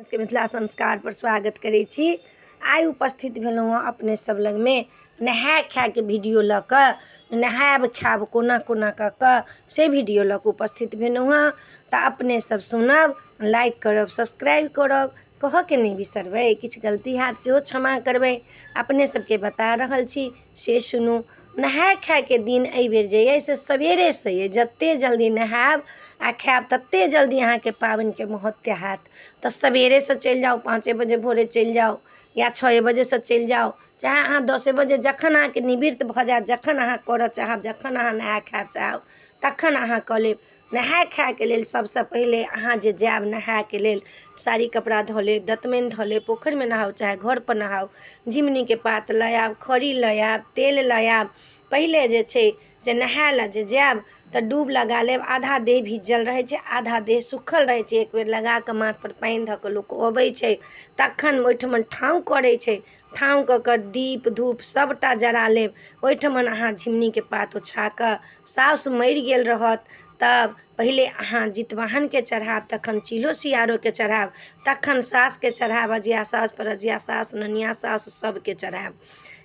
के मिथिला संस्कारपर स्वागत करै छी। आइ उपस्थित भेलहुँ हँ अपने सब लगमे नहाय खायके वीडियो लऽ कऽ। नहायब खायब कोना कोना कऽ कऽ से वीडियो लऽ कऽ उपस्थित भेलहुँ हँ। तऽ अपने सब सुनब, लाइक करब, सब्सक्राइब करब, कहऽके नहि बिसरबै। किछु गलती हैत सेहो क्षमा करबै। अपने सबके बता रहल छी से सुनू। नहाय खायके दिन एहिबेर जे अइ से सवेरेसँ अइ। जतेक जल्दी नहायब आ खायब ततेक जल्दी अहाँके पाबनिके महत्व हैत। तऽ सवेरेसँ चलि जाउ, 5 बजे भोरे चलि जाउ या 6 बजेसँ चलि जाउ, चाहे अहाँ 10 बजे, जखन अहाँके निवृत्त भऽ जायत, जखन अहाँ करऽ चाहब, जखन अहाँ नहाय खायब चाहब तखन अहाँ कऽ लेब। नहाय खायके लेल सबसँ पहिले अहाँ जे जायब नहायके लेल, साड़ी कपड़ा धऽ लेब, दतमनि धऽ लेब, पोखरिमे नहाउ चाहे घरपर नहाउ, झिमनीके पात लऽ आयब, खरी लऽ आयब, तेल लऽ आयब। पहिले जे छै से नहाय लए जे जायब तऽ डूब लगा लेब। आधा देह भीजल रहै छै, आधा देह सुखल रहै छै। एक बेर लगा कऽ माथपर पानि धऽ कऽ लोक अबै छै, तखन ओहिठमन ठाँव करै छै। ठाँव कऽ कऽ दीप धूप सभटा जरा लेब। ओहिठमन अहाँ झिमनीके पात ओछा कऽ, सासु मरि गेल रहत तब पहिले अहाँ जितवाहनके चढ़ायब, तखन चील्हो सियारोके चढ़ायब, तखन सासुके चढ़ायब, अजिया सासु, परजिया सासु, ननिया सासु सभके चढ़ायब।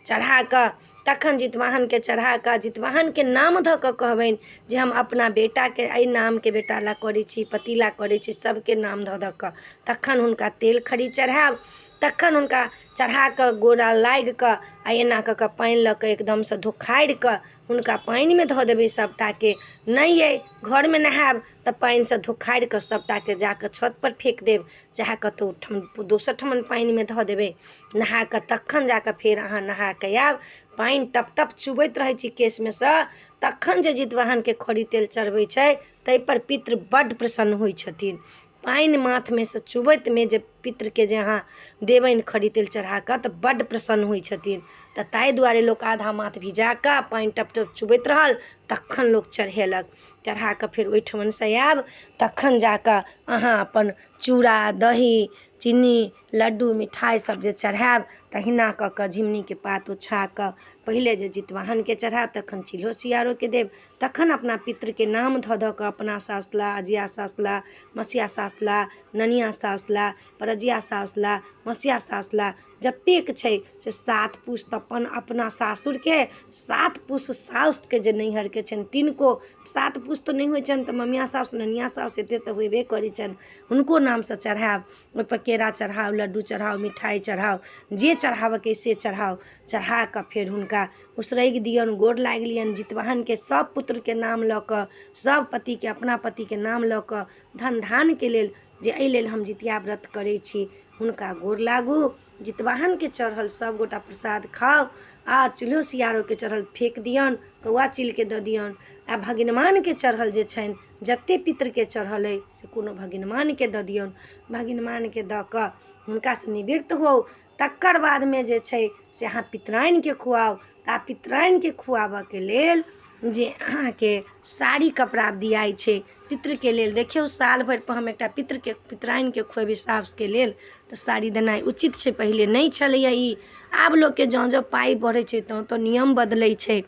चढ़ा कऽ तखन जितवाहनके चढ़ा कऽ जितवाहनके नाम धऽ कऽ कहबनि जे हम अपना बेटाके एहि नामके बेटा लए करै छी, पति लए करै छी, सभके नाम धऽ धऽ कऽ तखन हुनका तेल खरी चढ़ायब। तखन हुनका चढ़ा कऽ गोरा लागि कऽ आ एना कऽ कऽ पानि लऽ कऽ एकदमसँ धोखारि कऽ हुनका पानिमे धऽ देबै सभटाके। नहि अइ घरमे नहायब तऽ पानिसँ धोखारि कऽ सभटाके जा कऽ छतपर फेक देब, चाहे कतहु ठाम दोसर ठमन पानिमे धऽ देबै। नहा कऽ तखन जा कऽ फेर अहाँ नहा कऽ आयब। पानि टप टप चुबैत रहै छै केशमे सँ, तखन जे जितवाहनके खरी तेल चढ़बै छै ताहिपर पितृ बड्ड प्रसन्न होइ छथिन। पानि माथमे सँ चुबैतमे जे पितृके जे अहाँ देबनि खरी तेल चढ़ा कऽ तऽ बड्ड प्रसन्न होइ छथिन। तऽ ताहि दुआरे लोक आधा माथ भिजा कऽ पानि टप टप चुबैत रहल तखन लोक चढ़ेलक। चढ़ा कऽ फेर ओहिठमनसँ आयब, तखन जा कऽ अहाँ अपन चूड़ा दही चीनी लड्डू मिठाइ सब जे चढ़ायब तहिना कऽ कऽ झिमनीके पात ओछा कऽ पहिले जे जितवाहनके चढ़ायब, तखन चिल्हो सियारोके देब, तखन अपना पितृके नाम धऽ धऽ कऽ अपना सासु ला, अजिया सासु ला, मसिया सासु ला, ननिया सासु ला, परजिया सासु ला, मसिया सासु ला, जतेक छै से 7 पुस्त अपन अपना सासुरके, 7 पुस्त साउसके जे नैहरके छनि तिनको, 7 पुस्त तऽ नहि होइ छनि तऽ ममिया सासु ननिया सासु एते तऽ होइबे करै छनि, हुनको नामसँ चढ़ायब। ओहिपर केरा चढ़ाउ, लड्डू चढ़ाउ, मिठाइ चढ़ाउ, जे चढ़ाबऽके से चढ़ाउ। चढ़ा कऽ फेर हुनका उसरगि दियौन, गोर लागि लियौन जितवाहनके सभ पुत्रके नाम लऽ कऽ, सभ पतिके अपना पतिके नाम लऽ कऽ, धन धानके लेल जे एहि लेल हम जितिया व्रत करै छी, हुनका गोर लागू। जितवाहनके चढ़ल सभ गोटा प्रसाद खाउ आ चूल्हो सियारोके चढ़ल फेक दियौन, कौआ चीलके दऽ दियौन। आ भगिनमानके चढ़ल जे छनि, जतेक पितृके चढ़ल अइ से कोनो भगिनमानके दऽ दियौन। भगिनमानके दऽ कऽ हुनकासँ निवृत्त होउ। तकर बादमे जे छै से अहाँ पितराइनके खुआउ। तऽ आब पितराइनके खुआबऽके लेल जे अहाँके साड़ी कपड़ा दियाइ छै पितृके लेल, देखियौ साल भरिपर हम एकटा पितृके पितराइनके खुएबै साउसके लेल तऽ साड़ी देनाइ उचित छै। पहिले नहि छलैए ई, आब लोकके जँ जँ पाइ बढ़ै छै तँ तँ नियम बदलै छै।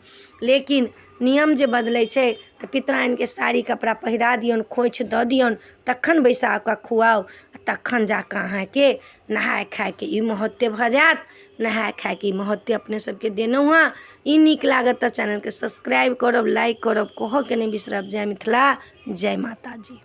लेकिन नियम जे बदलै छै तऽ पितराइनके साड़ी कपड़ा पहिरा दियौन, खोँइछ दऽ दियौन, तखन बैसा कऽ खुआउ। आ तखन जा कऽ अहाँके नहाय खायके ई महत्व भऽ जायत। नहाय खायके ई महत्व अपने सबके देलहुँ हँ। ई नीक लागत तऽ चैनलके सब्सक्राइब करब, लाइक करब, कहऽके नहि बिसरब। जय मिथिला, जय माताजी।